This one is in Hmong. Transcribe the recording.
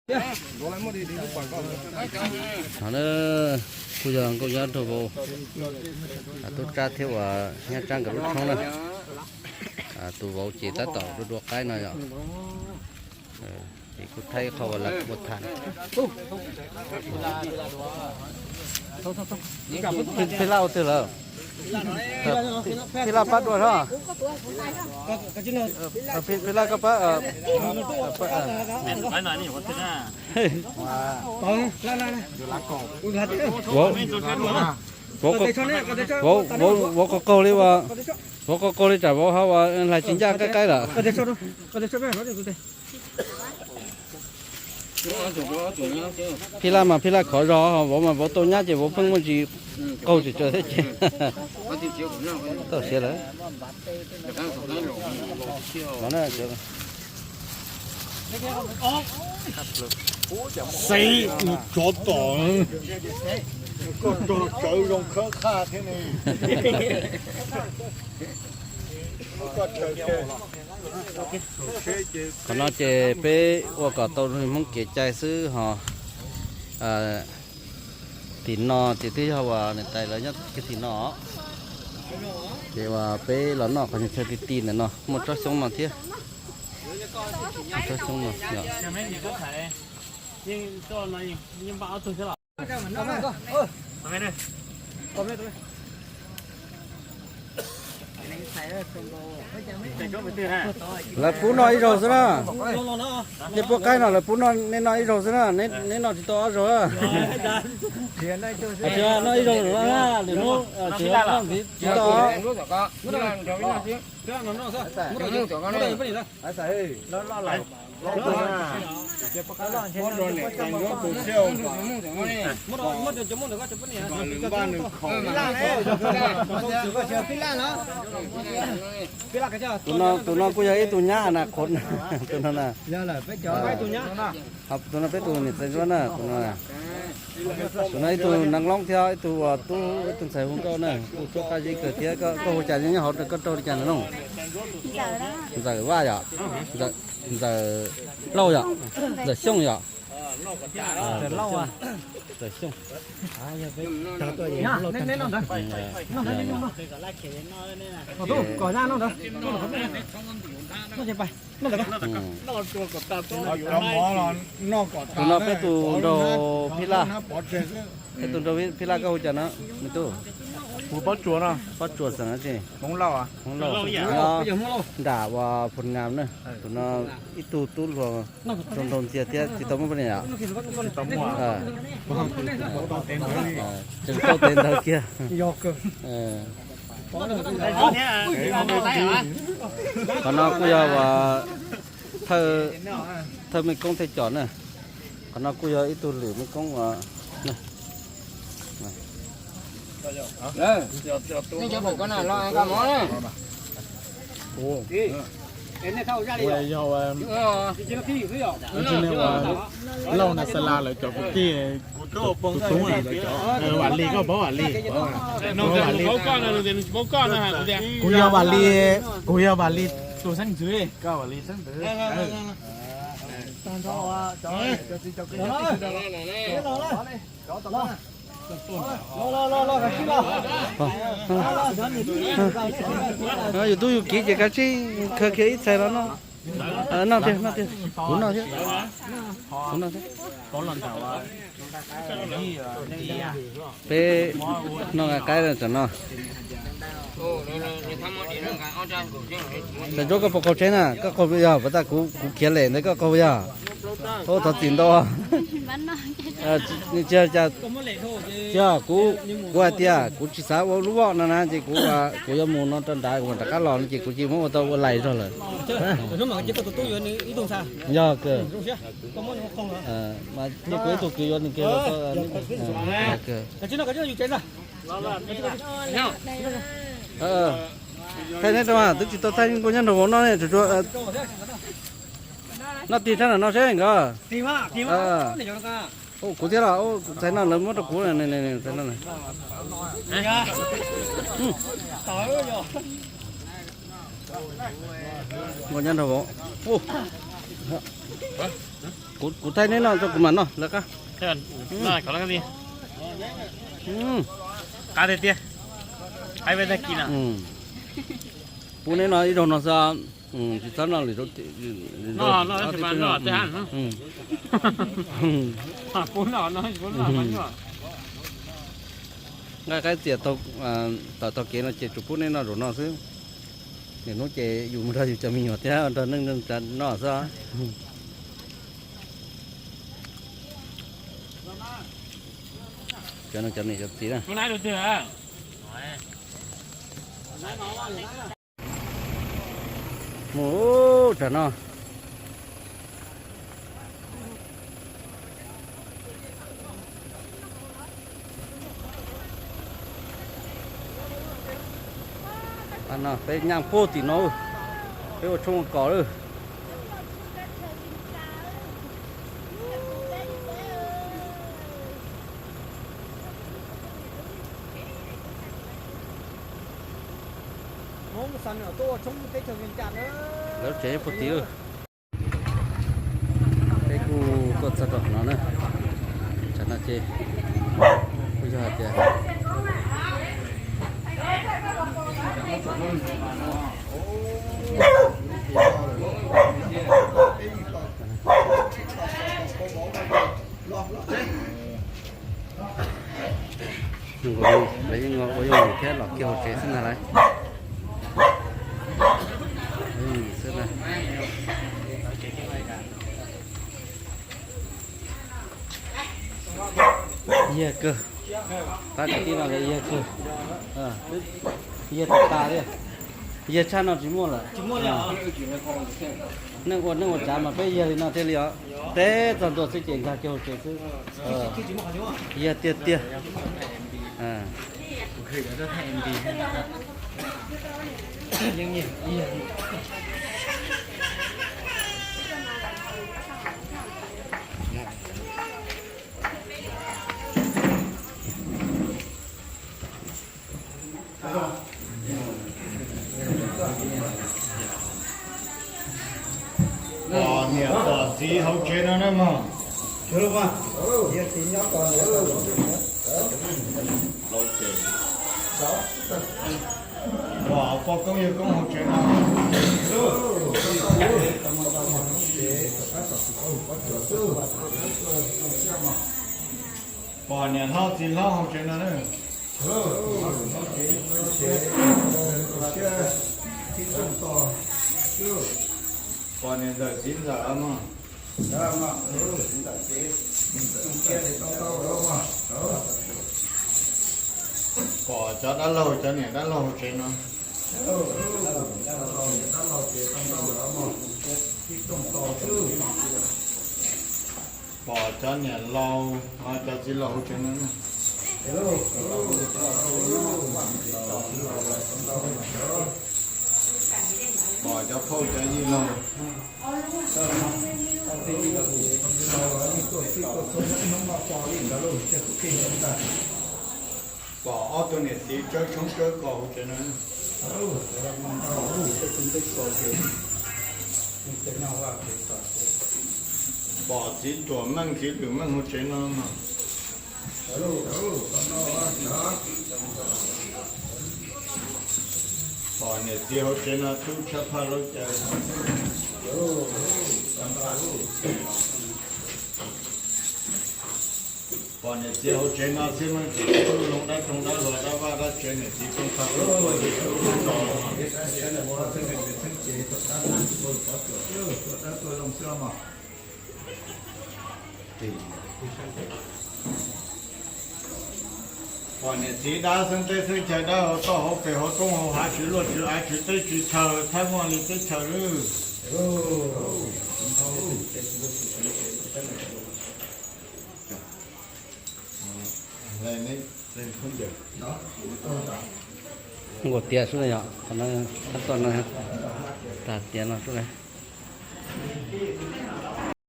Hov na, kuj yog nkauj nyab nraug vauv, tub tsab thiab uas nyab tsab nkawd lub tshoob na. Tus vauv ces tab tom dua dua qaib no yom. Ces kuj thaij ib qho uas lawv ua tham. Phij Laj ua twg lawm? Phij Laj pab dua no. Phij Laj koj pab. Vauv, vauv, vauv qaug qaug li, vauv qaug qaug li tsam vauv ho ua hlais tsis ncaj qaib qaib lawm. Phij Laj mas Phij Laj khov zog, vauv mas vauv tau nyab ces vauv pheej muaj ntsis qaug tsawv tsawv thiab ces tau siav lawm. Xeev nws tsov tom, koj rog tsawv zoo khawb qhaj thiab ne. Qhov no ces peb ua kom tau Hmoob kev cai xwb ho. Tim no ces twb yog uas niam tais lawv nyob kiag tim no, ces uas peb los noj qhov chaw ti ti ntawm no muaj tsob xyoob no thiab. Tsob xyoob no. Lawv pub noj ib zaug xwb na. Nej pub qaib no lawv pub noj, nej noj ib zaug xwb na, nej noj tsis tau ob zaug. Noj ib zaug lwm hnub tsis tau. Tus no, tus no kuj yog ib tug nyab na, qhuav tus no na. Tus no peb tus niam tais Zuab na, tus no. Tus no ib tug Neev Loob thiab ib tug tub, ib tug ntxhais hu Nkauj na, kuj tshuab qab zib kawg thiab. Koj hu cas, nyob hauv koj raug li cas no? Ntxawm Vaj yom? Ntxawm Lauj yom? Ntxawm Xyooj yom? Ntxawm Xyooj. Tus no peb tus nraug Phij Laj. Peb tus nraug Phij Laj koj hu cas no me tub? Hu Pob Tsuas no. Pob Tsuas xeem dab tsi? Hmoob Lauj. Nram uas Phu Ngam na. Tus no ib tug tub hluas zoo nraug ntxiag thiab tsis tau muaj poj niam yom? Tseem tau tes ntawd kiag. Qhov no kuj yog uas thawj mej koob thej com na. Qhov no kuj yog ib tug lwm mej koob uas Lauj na, Xa La lawv cov kwv tij, tus tub na lawv cov, Vam Lis, koj paub Vam Lis? Kuv yog Vam Lis, kuv yog Vam Lis tus xeeb ntxwv, koj Vam Lis xeeb ntxwv. Yus tub yus kiv ces kav tsij khawv kiag ib txhais los noj. Noj tiag, noj tiag, kuv noj thiab. Kuv noj thiab. Peb noj nqa qaib tsam no. Tam Ntsuab, koj puas qaug tsheb na? Koj qaug yog puas tas? Kuv khiav lem ntawd koj qaug yog? Ub, thov txim ntau. Tsis, kuv, kuv hais tias kuv tsis xav ua lub voj no na, ces kuv, kuv yuav mus no rau nrad, kuv mam rov qab los no ces kuv cia muab ua tau ua lais zog lawm. Yog kawg. Mas kuv ib tug kwv yuav nws kiag. Thaij neb rau, twb tsis tau thaij nkauj nyab nraug vauv noj ne, tsuas tsuas noj tig rab no seb nkawd. Kuv thiab los, ntxhais no lawv muab rau kuv, ntxhais no. Nkauj nyab nraug vauv. Kuv thaij neb noj rau kuv mam noj lawv qab. Qab tiag tiag. Pub neb noj ib zaug no xwb, tsis txhob noj lwm zaug. Nqaij qaib txias tawm taug kev no ces tsuas pub neb noj zaum no xwb. Niaj hnub ces yus mus nrog yus cov me nyuam thiab nrog neej nrog tsav noj xwb. Cov no cov niam cov txiv na. Mus tsam no. Peb nyaaj puag tim no, peb ua tshoob ua kos lawm. Lawv tsev puag tim lawm. Peb kuj tuaj txog rau qhov no na. Tsam no ces kuj yog hais tias lawv yeej ua yooj yim thiab los kiag hauv tsev xwb ntag lauj. Ua yooj yim xwb ntag. Yiag kawg. Pab kwv tij no lawv yiag kawg. Yiag tas tas li. Yiag tshaj no tsis muaj lawm. Neej ua neej ua tsav mas peb yiag li no thiaj li os. Teb txog ntua xwb ces nkag kiag hauv tsev xwb. Yiag tiag tiag. Pom niam pom txiv hauv tsev no na mog. Pom poj koob yawg koob hauv tsev no. Pom niam hlob txiv hlob hauv tsev no na. Pom niam ntxawm txiv ntxawm mog. Pom cov dab laug cov niam dab laug hauv tsev no. Pom cov niam laus, cov txiv laus hauv tsev no. Pom cov phauj cov yij laug. Pom ob tug niam txiv tsawb tshoob tsawb kos hauv tsev no. Pom txiv Tuam Meej txiv Lwm Meej hauv tsev no mas. Pom niam txiv hauv tsev no tub tshaj phaj lub caw. Pom niam txiv hauv tsev no xwb mas tsis tub zoo dab roog dab luag dab vaj dab tsev niam txiv tub tshaj lub caw. Pom niam txiv dab xeeb teb xeeb chaw dab hauv toj hauv pes hauv roob hauv hav tsis luaj tsis av tsis teb tsis chaw thaib muaj li teb chaw lawm. Nkaus tias xwb yog qhov no, tab tom no tas tias no xwb.